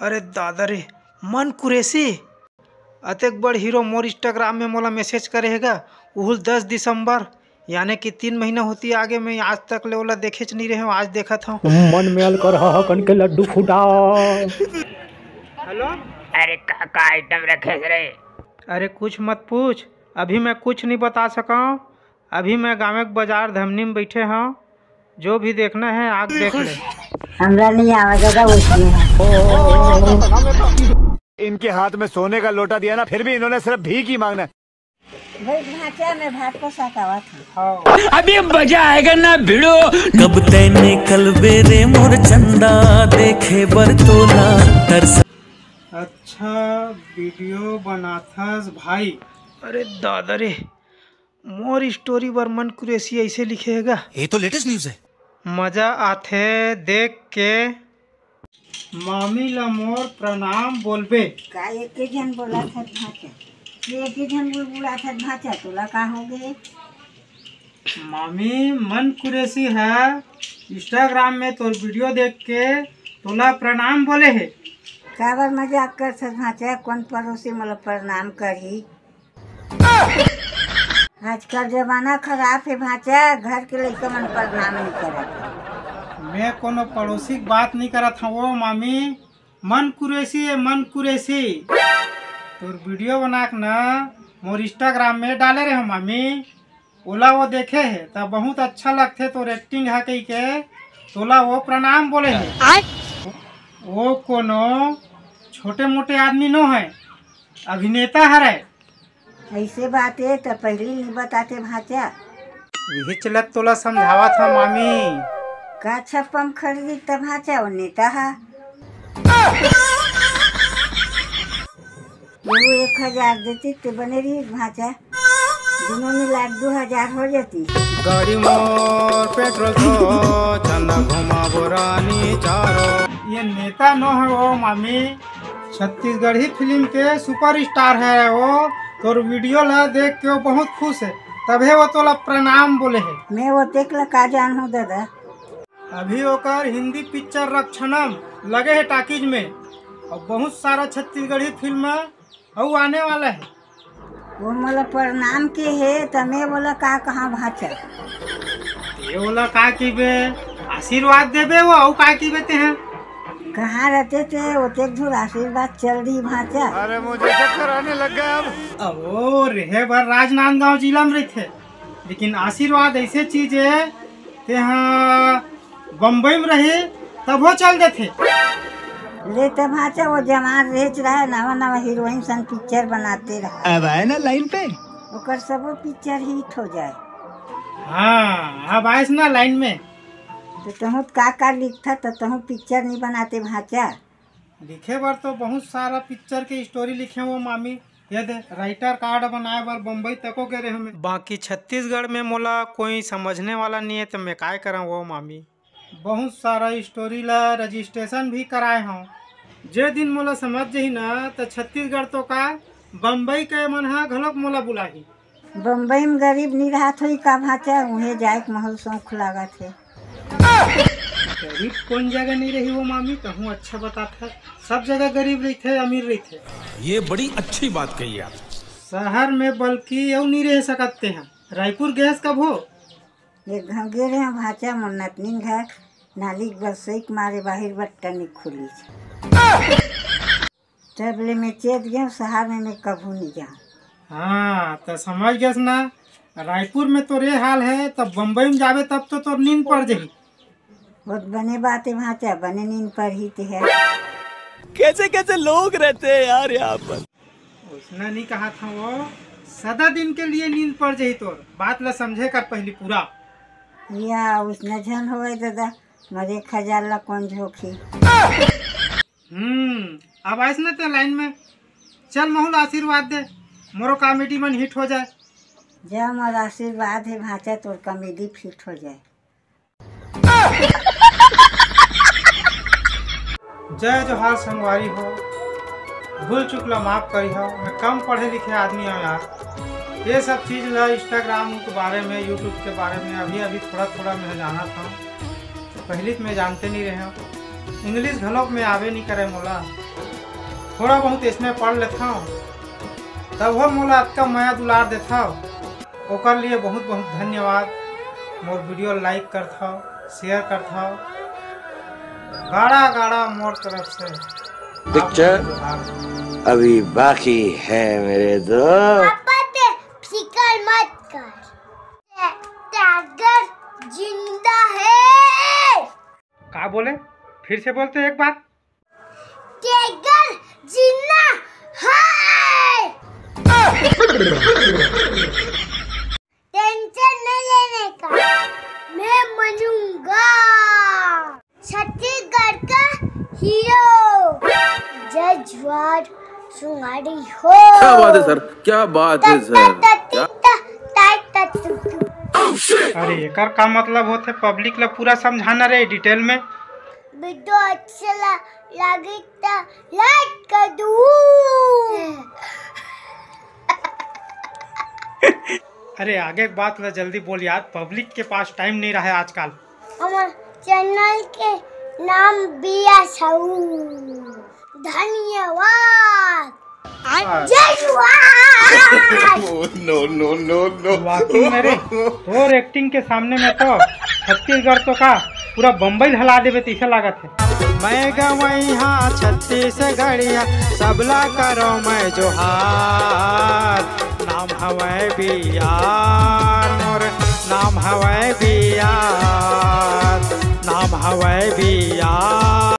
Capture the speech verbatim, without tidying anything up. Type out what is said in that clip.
अरे दादा रे, मन कुरेसी, अतेक बड़ हीरो मोर Instagram में मोला मैसेज करे हे गा, उहुल दस दिसंबर, यानी कि तीन महीना होती आगे, मैं आज तक ले ओला देखेच नहीं रहे हूँ, आज देखत हूँ। मन में अलकर ह कन के लड्डू फूटा। हेलो। अरे का, का आइटम रखे रे? अरे कुछ मत पूछ, अभी मैं कुछ नहीं बता सकूँ। अभी मैं गाँव के बाजार धमनी में बैठे हूँ, जो भी देखना है आके देख ले। हमरा नहीं आवा दादा उसमें। इनके हाथ में सोने का लोटा दिया ना, फिर भी इन्होंने सिर्फ भीख ही मांगना है। भाई भाचा में भात को सकावा था। अभी मजा आएगा ना भिड़ो। कब तैने कलबे रे मोर चंदा देखे बर तोला तरस। अच्छा वीडियो बनाथस भाई। अरे दादा रे, मोर स्टोरी बर मन कुरेसी ऐसे लिखे हे गा। ये तो लेटेस्ट न्यूज़ है। मजा आथे देख के। मामी ला मोर प्रणाम बोलबे। का एके झन बोला था भाचा? ये एके झन बुलबुला था भाचा, तोला का हो गए? मामी मन कुरेसी है, Instagram में तोर वीडियो देख के तोला प्रणाम बोले हे। काबर मजाक कर था भाचा? कौन पड़ोसी मोला प्रणाम करही? आजकल जमाना खराब हे भाचा, घर के लइका मन प्रणाम नहीं करत। मैं कोनो पड़ोसी के बात नहीं करत हवो मामी, मन कुरेसी है, मन कुरेसी। तोर वीडियो बना के ना मोर Instagram में डाले रहे मामी, ओला वो देखे हे त बहुत अच्छा लगथे तोर एक्टिंग ह कही के, तोला वो प्रणाम बोले हे। वो कोनो छोटे मोटे आदमी नो है, अभिनेता हरे। ऐसे बात है तो पहली नहीं बताते भाचा। यही चलत तोला समझावत हूँ मामी। का छप्पम खरीदी त भाचा वो नेता हा। वो एक हजार देती तो बने रही भाचा, दोनों मिला के दो हजार हो जाती। गाड़ी मोर पेट्रोल तो चंदा घुमा बोरानी चारो। ये नेता नो है वो मामी, छत्तीसगढ़ी फिल्म के सुपरस्टार है वो। तोर वीडियो ला देख के वो बहुत खुश है, तभे वो तोला प्रणाम बोले है। मैं वो देख ला का जान हूँ दादा। अभी ओकर हिंदी पिक्चर रक्षणम लगे है टाकीज में, और बहुत सारा छत्तीसगढ़ी फिल्म अउ आने वाला है। वो मोला प्रणाम के हे त मैं बोला का कहाँ भाचा? ये बोला का की बे, आशीर्वाद देबे वो, अउ का की बे ते हैं? कहाँ रहते थे वो तेक धुर आशीर्वाद चल दी भाचा। अरे मुझे चक्कर आने लग गया अब। अब वो रहे बर राजनांदगांव जिला में रहते, लेकिन आशीर्वाद ऐसे चीज है, तेहा बम्बई में रहे तभो चल देथे। ले त भाचा वो जवान रेच रहा है, नवा नवा हीरोइन संग पिक्चर बनाते रहा। अब आए ना लाइन पे। ओकर सबो पिक्चर हिट हो जाए। हाँ, अब आइस ना लाइन में। तो तहूँ का का लिखता तो तहूँ पिक्चर नहीं बनाते भाचा। लिखे बर तो बहुत सारा पिक्चर के स्टोरी लिखे हो मामी। ये दे, राइटर कार्ड बनाए बर बम्बई तको गे रहे हमें। बाकी छत्तीसगढ़ में मोला कोई समझने वाला नहीं है, तो मैं काय करंव वो मामी। बहुत सारा स्टोरी ला रजिस्ट्रेशन भी कराए हूँ। जे दिन मोला समझ जही ना, तो छत्तीसगढ़ तो का, बम्बई के मन हा घलोक मोला बुलाही। बम्बई में गरीब नहीं रहत होई का भाचा, उहे जाए के महल शौक लागत है। गरीब कौन जगह नहीं रही वो मामी, कहूँ अच्छा बतात है। सब जगह गरीब रहिथे, अमीर रहिथे। ये बड़ी अच्छी बात कही आप। शहर में बल्कि अउ नहीं रह सकत ते हैं। रायपुर गए हस कभो? एक घाव गे रहे हैं भाचा, मोर नतनीन घर, नाली के बरसई के मारे बाहिर बट्टा नहीं खुली। तब ले मैं चेत गया, शहर में मैं कभू नहीं जाऊँ। हाँ, तो समझ गया ना, रायपुर में तोर ये हाल है, तब बम्बई में जाबे तब तो तोर नींद पड़ जाही। बहुत बने बात है भाचा, बने नींद पड़ही ते है। कैसे कैसे लोग रहते हैं यार यहाँ पर। उसने नहीं कहा था वो, सदा दिन के लिए नींद पड़ जाही तोर। बात ला समझे कर पहली पूरा। या उसने झन होवे दादा, मरे खजाल ला कौन झोंकी। हम्म, अब आइस ना ते लाइन में। चल महूँ ला आशीर्वाद दे, मोरो कॉमेडी मन हिट हो जाए। जा मोर आशीर्वाद है भाचा, तोर कॉमेडी फिट हो जाए। जय जोहार संगवारी हो, भूल चूक ला माफ करी हो, मैं कम पढ़े लिखे आदमी हूँ यार। ये सब चीज ला Instagram के बारे में, YouTube के बारे में अभी अभी थोड़ा थोड़ा मैं जाना था। पहली तो मैं जानते नहीं रहे हूँ, इंग्लिश घलोक में आवे नहीं करे मोला। थोड़ा बहुत इसमें पढ़ लेथव, तभो मोला अतका मया दुलार देथव, ओकर लिए बहुत बहुत धन्यवाद। मोर वीडियो like करथव, share करथव, गाड़ा गाड़ा मोर तरफ से। पिक्चर अभी बाकी है मेरे दोस्त। पापा ते फिकर मत कर, टाइगर जिंदा है। का बोले? फिर से बोलते एक बार। टाइगर जिंदा है। टेंशन नहीं लेने का, मैं मरूंगा। छत्तीसगढ़ का हीरो जय जुआर सुंगारी हो। क्या बात है सर, क्या बात है सर। अरे, एकर का मतलब होथे? पब्लिक ला पूरा समझाना रे डिटेल में। वीडियो अच्छा ला- लागे त लाइक कर दू। अरे, आगे के बात ला जल्दी बोल यार, पब्लिक के पास टाइम नहीं रहा है आजकल। हमर चैनल के नाम बिया साहू। धन्यवाद। जय जुआर। नो नो नो नो। वाकई में रे, तोर एक्टिंग के सामने में तो छत्तीसगढ़ तो का, पूरा बम्बई हला देबे तैसे लागत है। मैं गवई हाँ छत्तीसगढ़िया, सबला करो मैं जोहार। नाम हवय बियार मोर, नाम हवय बियार, नाम हवय बियार।